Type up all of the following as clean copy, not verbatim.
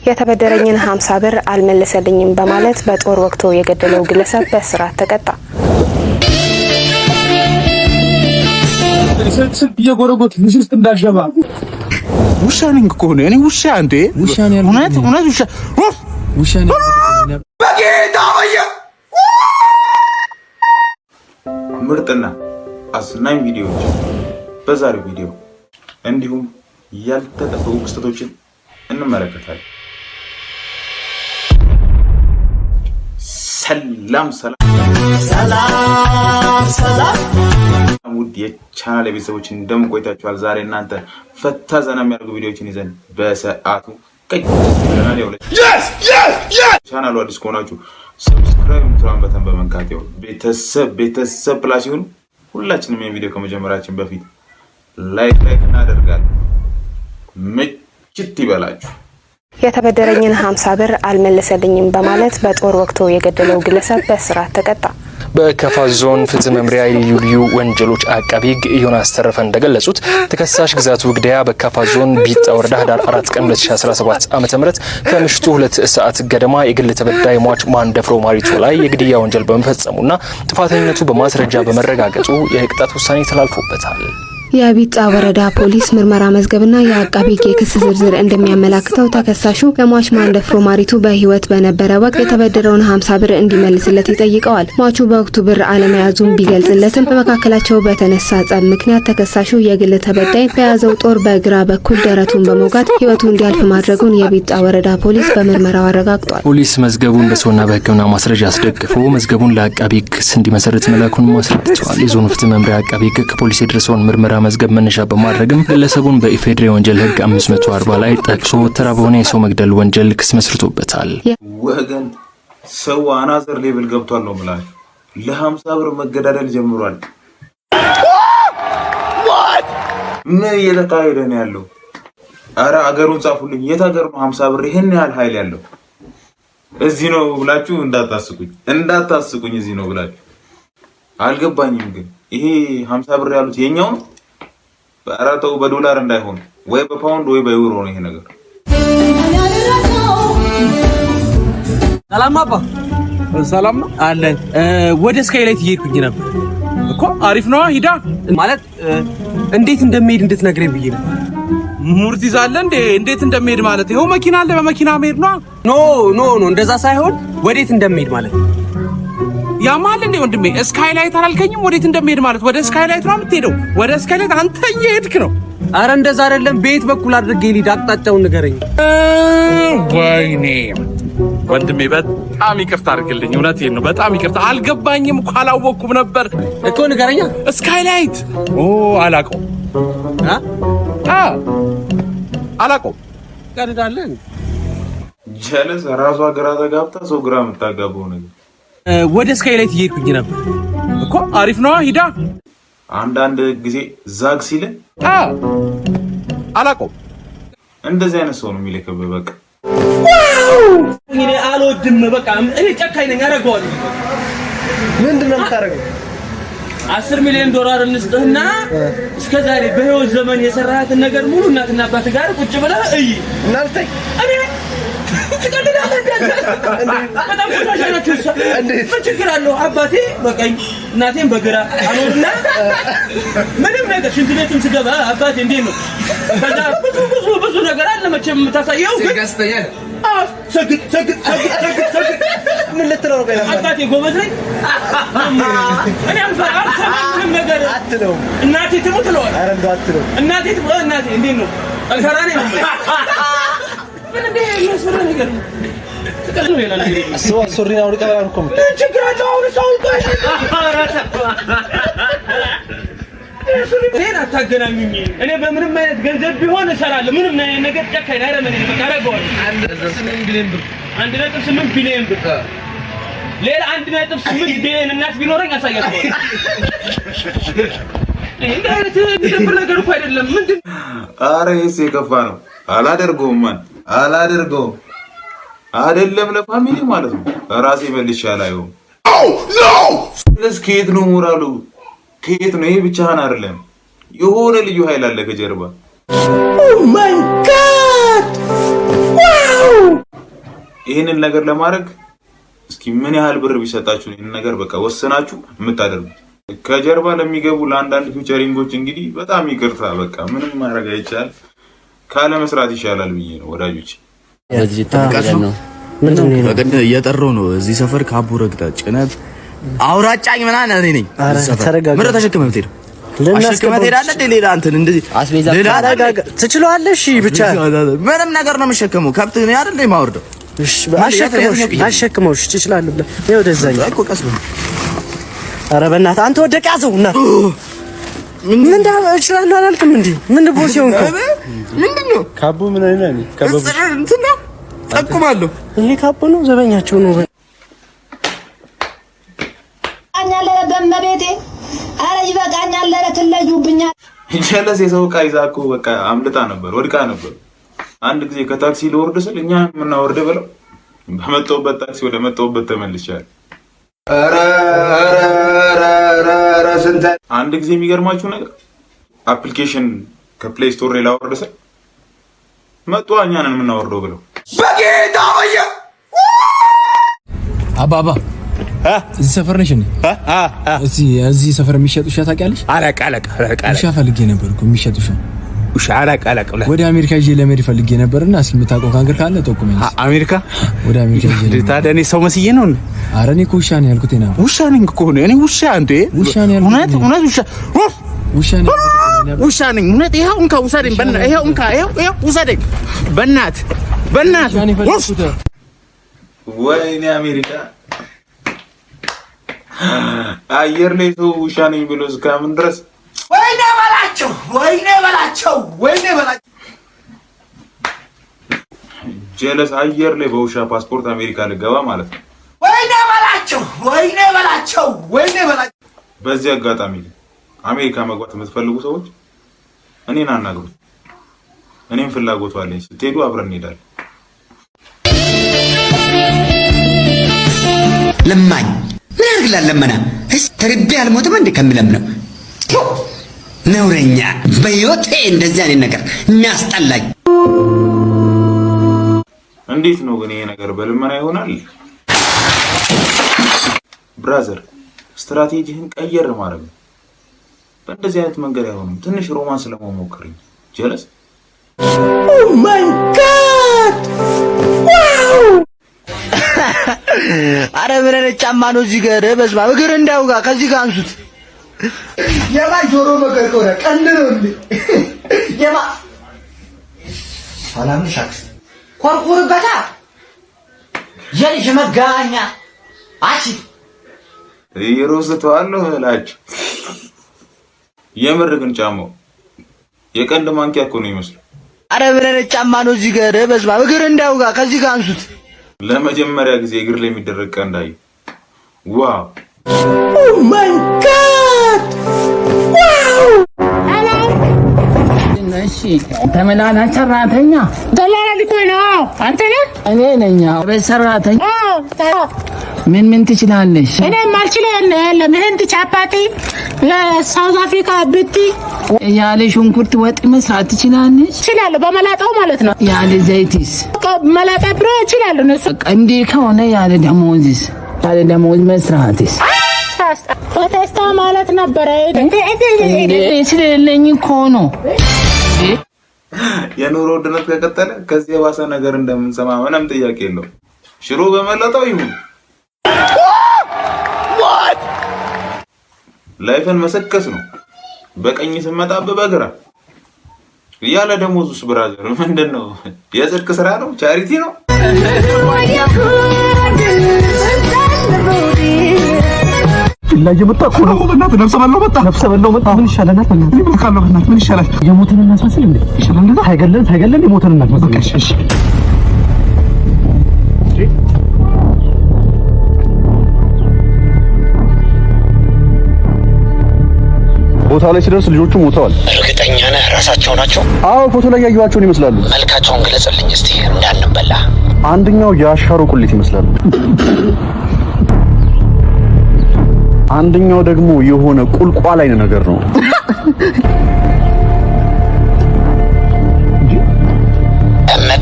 የተበደረኝን 50 ብር አልመለሰልኝም በማለት በጦር ወግቶ የገደለው ግለሰብ በእስራት ተቀጣ። ስልክ እየጎረጎት ልጅ ውስጥ እንዳልገባ። ውሻ ነኝ እኮ እኔ፣ ውሻ እንዴ! ውሻ ነው ያልኩት። እውነት እውነት ውሻ። ውሻ ነው ያልኩት። በጌታ በየ ምርጥና አዝናኝ ቪዲዮዎች በዛሬው ቪዲዮ እንዲሁም ያልተጠበቁ ክስተቶችን እንመለከታለን። ሰላም ሰላም ሰላም፣ ውድ የቻናል ቤተሰቦች፣ እንደምን ቆይታችኋል? ዛሬ እናንተ ፈታ ዘና የሚያደርጉ ቪዲዮዎችን ይዘን በሰዓቱ ቀጭ ብለናል። ያው ቻናሉ አዲስ ከሆናችሁ subscribe የምትለዋን button በመንካት ያው ቤተሰብ ቤተሰብ plus ይሁኑ። ሁላችንም ይህን ቪዲዮ ከመጀመራችን በፊት like like እናደርጋለን። ምችት ይበላችሁ። የተበደረኝን 50 ብር አልመለሰልኝም በማለት በጦር ወግቶ የገደለው ግለሰብ በእስራት ተቀጣ። በከፋ ዞን ፍትህ መምሪያ የልዩ ልዩ ወንጀሎች አቃቢ ሕግ ዮናስ ተረፈ እንደገለጹት፣ ተከሳሽ ግዛቱ ግዳያ በከፋ ዞን ቢጣ ወረዳ ህዳር 4 ቀን 2017 ዓ.ም ከምሽቱ 2 ሰዓት ገደማ የግል ተበዳይ ሟች ማንደፍሮ ማሪቶ ላይ የግድያ ወንጀል በመፈጸሙና ጥፋተኝነቱ በማስረጃ በመረጋገጡ የቅጣት ውሳኔ ተላልፎበታል። የቢጣ ወረዳ ፖሊስ ምርመራ መዝገብና የአቃቢ ሕግ የክስ ዝርዝር እንደሚያመላክተው፣ ተከሳሹ ለሟች ማንደፍሮ ማሪቱ በሕይወት በነበረ ወቅት የተበደረውን 50 ብር እንዲመልስለት ይጠይቀዋል። ሟቹ በወቅቱ ብር አለመያዙን ቢገልጽለትም፣ በመካከላቸው በተነሳ ጸብ ምክንያት ተከሳሹ የግል ተበዳይ በያዘው ጦር በግራ በኩል ደረቱን በመውጋት ሕይወቱ እንዲያልፍ ማድረጉን የቢጣ ወረዳ ፖሊስ በምርመራው አረጋግጧል። ፖሊስ መዝገቡን በሰውና በሕክምና ማስረጃ አስደግፎ መዝገቡን ለአቃቢ ሕግ ክስ እንዲመሰርት መላኩን አስረድተዋል። የዞኑ ፍትህ መምሪያ አቃቢ ሕግ ከፖሊስ የደረሰውን ምርመራ መዝገብ መነሻ በማድረግም ግለሰቡን በኢፌዴሪ ወንጀል ሕግ 540 ላይ ጠቅሶ ተራ በሆነ የሰው መግደል ወንጀል ክስ መስርቶበታል። ወገን፣ ሰው another level ገብቷል ነው የምላችሁ። ለ50 ብር መገዳደል ጀምሯል። ምን እየተካሄደ ነው ያለው? አረ አገሩን ጻፉልኝ። የት ሀገር ነው 50 ብር ይህን ያህል ኃይል ያለው? እዚህ ነው ብላችሁ እንዳታስቁኝ፣ እንዳታስቁኝ። እዚህ ነው ብላችሁ አልገባኝም። ግን ይሄ 50 ብር ያሉት የኛው ነው። ኧረ ተው፣ በዶላር እንዳይሆን፣ ወይ በፓውንድ ወይ በዩሮ ነው ይሄ ነገር። ሰላም አባ። ሰላም ነው። አለን። ወደ ስካይላይት እየሄድኩኝ ነበር። እኮ አሪፍ ነዋ። ሂዳ። ማለት እንዴት እንደሚሄድ እንድትነግረኝ ብዬ ነው። ሙርት ይዛለ እንዴ? እንዴት እንደሚሄድ ማለት ይኸው መኪና አለ፣ በመኪና መሄድ ነዋ። No, no, no፣ እንደዛ ሳይሆን ወዴት እንደሚሄድ ማለት ነው። ያማል እንዴ ወንድሜ? ስካይላይት አላልከኝም? ወዴት እንደሚሄድ ማለት ወደ ስካይላይት ነው የምትሄደው። ወደ ስካይላይት አንተ እየሄድክ ነው። አረ እንደዛ አይደለም። በየት በኩል አድርጌ ልሂድ? አቅጣጫውን ንገረኝ። ወይኔ ወንድሜ፣ በጣም ይቅርታ አድርግልኝ። እውነቴን ነው፣ በጣም ይቅርታ። አልገባኝም እኮ፣ አላወቅኩም ነበር። እኮ ንገረኛ። ስካይላይት ኦ አላውቀውም። አ አ አላውቀውም። ቀልዳለህ። ጀለስ ራሷ ግራ ተጋብታ ሰው ግራ የምታጋባው ነገር። ወደ ስካይላይት እየሄድኩኝ ነበር። እኮ አሪፍ ነዋ። ሂዳ። አንዳንድ ጊዜ ዛግ ሲል አ አላውቀውም። እንደዚህ አይነት ሰው ነው የሚልክብህ። በቃ። እኔ አልወድም። በቃ እኔ ጨካኝ ነኝ፣ አደርገዋለሁ። ምንድን ነው የምታደርገው? 10 ሚሊዮን ዶላር እንስጥህና እስከ ዛሬ በህይወት ዘመን የሰራሃትን ነገር ሙሉ እናትና አባት ጋር ቁጭ ብለህ እይ። እና ልታይ? እኔ ትቀልዳለህ እንዴ? በጣም ቆሻሻ ናቸው። እሷ ምን ችግር አለው? አባቴ በቀኝ እናቴም በግራ አኖርና ምንም ነገር ሽንት ቤትም ስገባ አባቴ እንዴት ነው? ከዛ ብዙ ብዙ ብዙ ነገር አለ መቼም የምታሳየው፣ ግን አዎ፣ ሰግጥ ሰግጥ ሰግጥ ሰግጥ ሰግጥ። ምን ልትለው ነው? ቆይ ነበር። አባቴ ጎበዝ ነኝ። እኔ አልፈራም ምንም ነገር። አትለውም። እናቴ ትሙት እለዋለሁ። ኧረ እንደው አትለውም። እናቴ ትሙት፣ እናቴ እንዴት ነው? ጠንካራ ነኝ ነው የምልህ። ምን እንደ የሚያስፈራ ነገር ነው? ትቀልድ ነው፣ ሌላ ነገር የለም። እሱ ሱሪን አውልቀህ ምናምን እኮ የምትለው። ምን ችግር አለው? አሁን ሰው እኔን አታገናኙኝ። እኔ በምንም አይነት ገንዘብ ቢሆን እሰራለሁ። ምንም አይነት ነገር ጨካኝ ነኝ። አረመኔ ነኝ። በቃ አደርገዋለሁ። 1.8 ቢሊዮን ብር፣ ሌላ 1.8 ቢሊዮን እናት ቢኖረኝ አሳያቸዋለሁ። ይሄ እንዲህ አይነት የሚደብር ነገር እኮ አይደለም። ምንድን አረ ይሄስ የከፋ ነው። አላደርገውም፣ ማን አላደርገውም። አይደለም ለ family ማለት ነው። ራሴ መልሼ አላየውም። ከየት ነው ሞራሉ? ከየት ነው? ይሄ ብቻህን አይደለም፣ የሆነ ልዩ ኃይል አለ ከጀርባ። Oh my God, wow! ይህንን ነገር ለማድረግ እስኪ ምን ያህል ብር ቢሰጣችሁ ነው ይህንን ነገር በቃ ወሰናችሁ የምታደርጉት? ከጀርባ ለሚገቡ ለአንዳንድ featuring ኦች እንግዲህ በጣም ይቅርታ፣ በቃ ምንም ማድረግ አይቻል፣ ካለ መስራት ይሻላል ብዬ ነው ወዳጆች። እየጠራሁ ነው። እዚህ ሰፈር ካቦ ረግጣ ጭነት አውራጫኝ ምናምን እኔ ነኝ። ምነው ተሸክመህ የምትሄደው? አሸክመህ ትሄዳለህ እንደ ሌላ እንትን እንደዚህ ትችለዋለህ። እሺ ብቻ ምንም ነገር ነው የምሸከመው። ከብት እኔ አይደል እንደ የማወርደው። አሸክመው እሺ፣ ትችላለህ ብለህ ይኸው ወደዛኛው እኮ ቀስ በል። ኧረ በእናትህ አንተ ወደቅ ያዘው እና ምን እችላለሁ አላልክም እንዴ? ምን ቦስ የሆንከው ምንድን ነው? ካቦ ምን አይነት ነው? ካቦ እንትን ነው ጠቁማለሁ። ይሄ ካቦ ነው፣ ዘበኛቸው ነው። በመቤቴ ኧረ ይበቃኛል፣ ኧረ ትለዩብኛል። ጀለስ የሰው ዕቃ ይዛ እኮ በቃ አምልጣ ነበር፣ ወድቃ ነበር። አንድ ጊዜ ከታክሲ ልወርድ ስል እኛ የምናወርድ ብለው በመጣሁበት ታክሲ ወደ መጣሁበት ተመልሻለሁ። አንድ ጊዜ የሚገርማችሁ ነገር application ከ Play Store ላይ ላወርድ ስል መጡ እኛ ነን የምናወርደው ብለው። በጌታ በየ አባ አባ እዚህ ሰፈር ነሽ እንዴ? እዚህ ሰፈር የሚሸጥ ውሻ ታውቂያለሽ? አለቅ አለቅ አለቅ ውሻ ፈልጌ ነበር እኮ የሚሸጥ ውሻ። ውሻ አለቅ አለቅ ወደ አሜሪካ ይዤ ለመሄድ ፈልጌ ነበርና እስኪ የምታውቀው ካንገር ካለ ጠቁመኝ። አሜሪካ ወደ አሜሪካ ይዤ ለመሄድ። ታዲያ እኔ ሰው መስዬ ነው እንዴ? ኧረ እኔ እኮ ውሻ ነው ያልኩት። ና ውሻ ነኝ እኮ እኔ ውሻ እንዴ! ውሻ ነው ያልኩት። እውነት እውነት ውሻ ውሻ ነው ያልኩት። ውሻ ነኝ እውነት። ይኸው እንካ ውሰደኝ፣ በእናትህ ይኸው እንካ፣ ይኸው ይኸው ውሰደኝ፣ በእናትህ በእናትህ። ውሻ ነው የፈለኩት። ወይኔ አሜሪካ አየር ላይ ሰው ውሻ ነኝ ብሎ እስካምን ድረስ ወይኔ በላቸው፣ ወይኔ በላቸው፣ ወይኔ በላቸው። ጀለስ አየር ላይ በውሻ ፓስፖርት አሜሪካ ልገባ ማለት ነው። ወይኔ በላቸው፣ ወይኔ በላቸው፣ ወይኔ በላቸው። በዚህ አጋጣሚ ግን አሜሪካ መግባት የምትፈልጉ ሰዎች እኔን አናግሩኝ። እኔም ፍላጎቱ አለኝ። ስትሄዱ አብረን እንሄዳለን። ለማኝ ምን ያደርግላል? ለመና እስ ተርቤ አልሞትም እንዴ ከምለምነው ነውረኛ። በህይወቴ እንደዚህ አይነት ነገር የሚያስጠላኝ። እንዴት ነው ግን ይሄ ነገር በልመና ይሆናል? Brother ስትራቴጂህን ቀየር ማድረግ ነው። በእንደዚህ አይነት መንገድ አይሆንም። ትንሽ romance ለመሞከርኝ ጀለስ። Oh my God, wow! አረ ምን አይነት ጫማ ነው እዚህ ጋር? በስመ አብ እግር እንዳይወጋ ከዚህ ጋር አንሱት። የማ ጆሮ መቀርቀሪያ ቀንድ ነው እንዴ? የማ ሰላም ነሽ አክስት? ኮርኩርበታ የልጅ መጋኛ አሺ ይሮስተዋለሁ እላችሁ። የምር ግን ጫማው የቀንድ ማንኪያ እኮ ነው ይመስለው። አረ ምን አይነት ጫማ ነው እዚህ ጋር? በስመ አብ እግር እንዳይወጋ ከዚህ ጋር አንሱት። ለመጀመሪያ ጊዜ እግር ላይ የሚደረግ ቀንድ አየሁ። Wow! Oh my God, wow! እሺ ተመላላሽ ሰራተኛ ደላላ ልኮኝ ነው። አንተ ነህ? እኔ ነኝ። ቤት ሰራተኛ ምን ምን ትችላለሽ? እኔ የማልችለው የለም። ህንድ ቻፓቲ፣ South Africa ብቲ፣ ያለ ሽንኩርት ወጥ መስራት ትችላለሽ? እችላለሁ። በመላጣው ማለት ነው። ያለ ዘይትስ? መላጣ ብሮ እችላለሁ። እነሱ በቃ እንዲህ ከሆነ ያለ ደሞዝስ? ያለ ደሞዝ መስራትስ? ቴስታ ማለት ነበረ። እንዴ ስለሌለኝ እኮ ነው። የኑሮ ውድነት ከቀጠለ ከዚህ የባሰ ነገር እንደምንሰማ ምንም ጥያቄ የለውም። ሽሮ በመላጣው ይሁን life ን መሰከስ ነው። በቀኝ ስመጣብህ በግራ እያለ ደሞዙስ brother ምንድን ነው? የጽድቅ ስራ ነው? Charity ነው? እየመጣ እኮ ነው። በእናትህ ነፍሰ በላው መጣ፣ ነፍሰ በላው መጣ። ምን ይሻለናል? በእናትህ እኔ እልካለሁ። በእናትህ ምን ይሻላል? የሞትን እናስመስል እንዴ? ይሻላል እንደዛ። ሳይገለን ሳይገለን የሞትን እናስመስል። በቃ እሺ፣ እሺ። ቦታው ላይ ሲደርስ ልጆቹ ሞተዋል። እርግጠኛ ነህ ራሳቸው ናቸው? አዎ፣ ፎቶ ላይ ያየኋቸውን ይመስላሉ። መልካቸውን ግለጽልኝ እስቲ እንዳንበላ። አንደኛው የአሻሮ ቁሊት ይመስላሉ። አንደኛው ደግሞ የሆነ ቁልቋል አይነት ነገር ነው።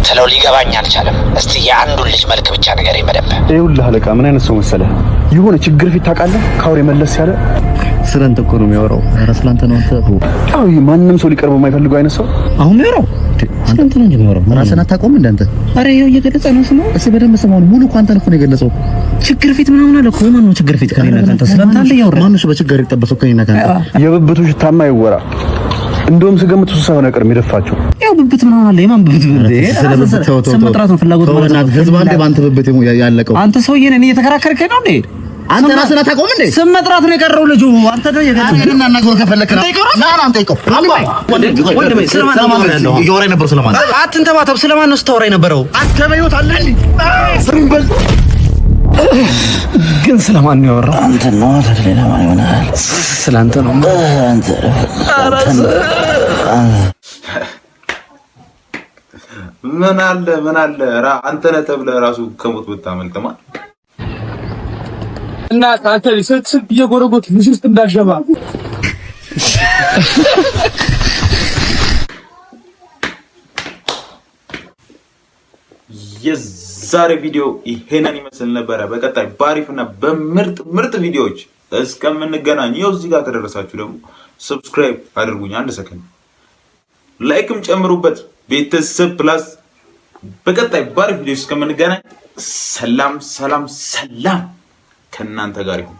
እንደምትለው ሊገባኝ አልቻለም። እስቲ የአንዱን ልጅ መልክ ብቻ ንገረኝ በደንብ። ይኸውልህ አለቃ፣ ምን አይነት ሰው መሰለህ? የሆነ ችግር ፊት ታውቃለህ፣ ከአውሬ መለስ ያለ። ስለአንተ እኮ ነው የሚያወራው። ኧረ ስለአንተ ነው አንተ። ያው ይሄ ማንም ሰው ሊቀርበው የማይፈልገው አይነት ሰው። አሁን የሚያወራው ስለአንተ ነው እንጂ የሚያወራው። ራስህን አታውቀውም እንደ አንተ? ኧረ ይኸው እየገለጸ ነው ስሙ። እስኪ በደንብ ስማውን። ሙሉ እኮ አንተን እኮ ነው የገለጸው። ችግር ፊት ምናምን አለ እኮ። ማነው ችግር ፊት? ከእኔና ከአንተ ስለአንተ አለ እያወራ። ማነው እሱ በችግር የተጠበሰው ከእኔና ከአንተ? የብብቱ ሽታማ ይወራ። እንደውም ስገምት እሱ ሳይሆን አይቀርም የደፋቸው። ያው ብብት ምናምን አለ። የማን ብብት? ስለ ብብት ተው ተው ስም መጥራት ነው ፍላጎት ማለት ነው። ህዝብ አንዴ በአንተ ብብት ያለቀው። አንተ ሰውዬ ነህ፣ እኔ እየተከራከርከኝ ነው እንዴ? አንተ ራስህን አታውቀውም እንዴ? ስም መጥራት ነው የቀረው ልጁ። አንተ ነው እኔን እናናግረው ከፈለክ ና ና ና ጠይቀው። ወንድሜ ስለማን ነው እያወራ የነበረው? ስለማን? አትንተባተብ። ስለማን ነው ስታወራ የነበረው? አንተ በሕይወት አለ እንዴ? ዝም በል። ግን ስለማን ነው ያወራው? አንተ ነው ታዲያ፣ ሌላ ማን ይሆናል? ስለአንተ ነው። አንተ። ምን አለ ምን አለ አንተ ነህ ተብለህ ራሱ ከሞት ብታመልጥማ። እና አንተ ስንት ስንት እየጎረጎት ምሽ ውስጥ እንዳሸባ። የዛሬ ቪዲዮ ይሄንን ይመስል ነበረ። በቀጣይ በአሪፍ እና በምርጥ ምርጥ ቪዲዮዎች እስከምንገናኝ ይኸው እዚህ ጋር ከደረሳችሁ ደግሞ subscribe አድርጉኝ። አንድ ሰከንድ like ም ጨምሩበት። ቤተሰብ plus በቀጣይ በአሪፍ ቪዲዮ እስከምንገናኝ ሰላም ሰላም ሰላም ከእናንተ ጋር ይሁን።